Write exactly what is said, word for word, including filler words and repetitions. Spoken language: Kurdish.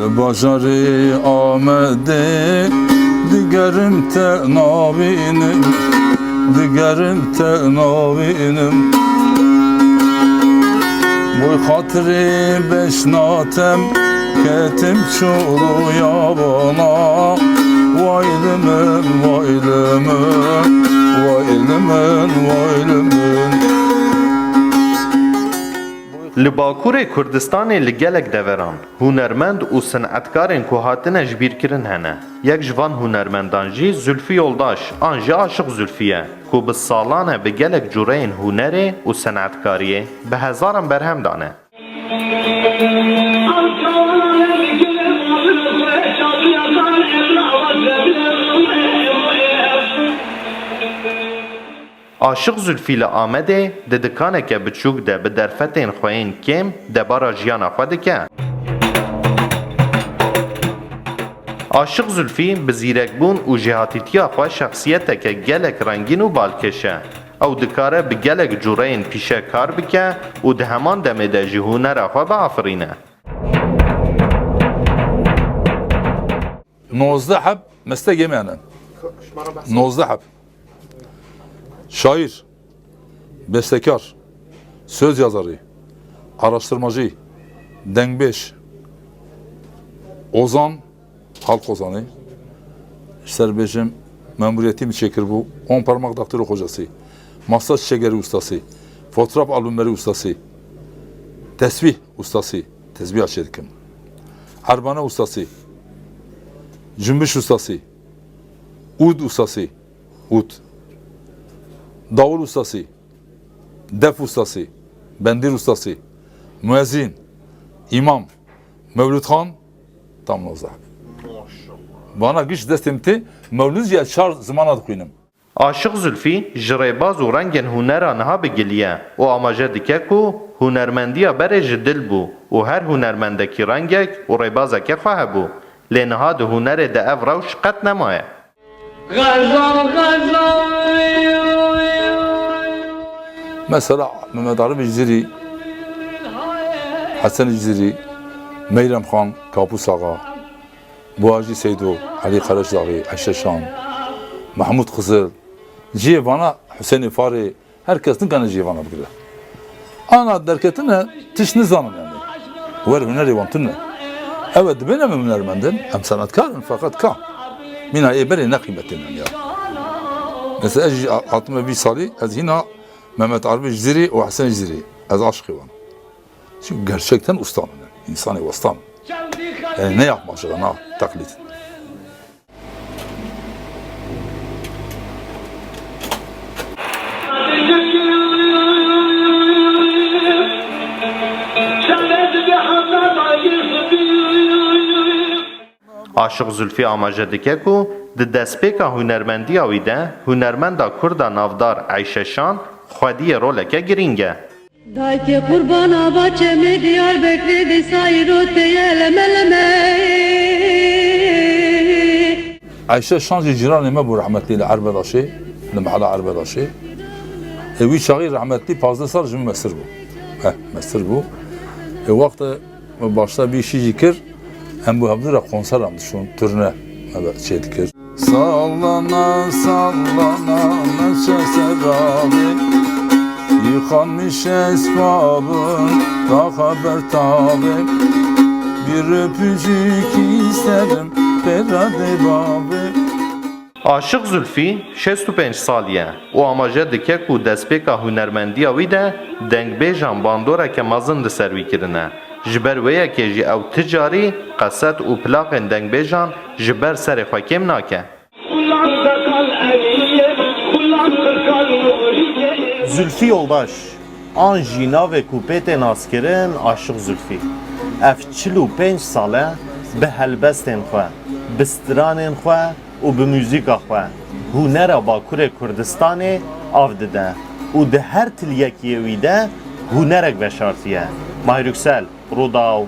Bajarê Amedê digerim te nabînim, digerim te nabînim. Boy xatirê beşnatem ketim çoroya bana. Vay li min, vay li min, vay li min, vay li min. Li Bakurê Kurdistanê li gelek deveran hunermend û sinetkarên ku hatine jibîrkirin hene. Yek ji van hunermendan jî Zulfî Yoldaş an jî Aşiq Zulfî ye, ku bi salan e bi gelek cureyên hunerê û senetkariyê bi hezaran berhem dane. Aşiq Zulfî li Amedê di dikaneke biçûk de bi derfetên xwe yên kêm debara jiyana xwe dike. Aşiq Zulfî bi zîrekbûn û jêhatîtiya xwe şexsiyeteke gelek rengîn û balkêş e. Ew dikare bi gelek cureyên pîşe kar bike û di heman demê de jî hunera xwe biafirîne. Nozdeh heb mestegê me ne. Nozdeh heb. Şair, bestekar, söz yazarı, araştırmacı, dengbêj, ozan, halk ozanı, ji ser bêjim, memuriyetî min çêkiribû, on parmak daktilo hocası, masa çiçekleri ustası, fotoğraf albümleri ustası, tesbih ustası, tesbiha çêdikim. Erbane ustası, cümbüş ustası, ud ustası, ud, davul ustası, def ustası, bendir ustası, müezzin, imam, mevlütxan, tam nozdeh. Vana giş destê min tê, mewlid jî ez çar zimana dixwînim. Aşiq Zulfî ji rêbaz û rengên hunera niha bi gilî ye û amaje dike ku hunermendiya berê ji dil bû û her hunermendekî rengek û rêbazeke xwe hebû. Lê niha di hunerê de ev rewş qet nemaye. Mesela Mehmet Arif Cizîrî, Hesen Cizîrî, Meyrem Xan, Kapûs Axa, Buhacî Seydo, Elî Karaçdaxî, Eşe Şan, Mehmûd Xizil, cihê vana Husênê Farê, her kes nikane cihê vana bigire. Ana derketine tişt nizanin yani. Wer hunerê wan tune. Evet, dibêne em hunermend in, em senetkar in, feqet ka. Mîna ê berê ne qîmetê me ya. Mesela ez jî a-, hatime vî salî, ez hîna Mehmet Arif Cizîrî û Hesen Cizîrî, ez aşiqê wan. Çünkü gerçekten usta ne, insanê westan. Yani ne yapmak üzere, na taklit. Aşiq Zulfî amaje dike ku di destpêka hunermendiya wî de hunermenda kurd a navdar Eyşe Şan xwediyê roleke girîng e. Dayke qurbana va çemê Diyarbekirê dîsa îro tê ye leme leme. Eyşe Şan jî cîranê me bû rehmetî li Erbedaşê, li mehela Erbedaşê. E, wî çaxî rehmetî pazdeh sal ji min mestir bû. Heh, mestir bû. E, wextê me başta vî îşî jî kir, em bi hevdû re konseran dişûn, turne me çê dikir. Sallana sallana meçe serabê, yıkanmış esbabın daha bertabê. Bir öpücük isterim, ferade babê. Aşiq Zulfî şêst û pênc salî ye û amaje dike ku destpêka hunermendiya wî de dengbêjan bandoreke mezin li ser wî kirine. Ji ber wê yekê jî ew ti carî qeset û plaqên dengbêjan ji ber serê xwe kêm nake. Zulfî Yoldaş, an jî navê ku pê tê naskirin Aşiq Zulfî, ev çil û pênc sal e bi helbestên xwe, bi stranên xwe û bi muzîka xwe hunera Bakurê Kurdistanê av dide û di her tiliyekiyê wî de hunerek veşartiye. Mahir Yüksel, Rûdaw,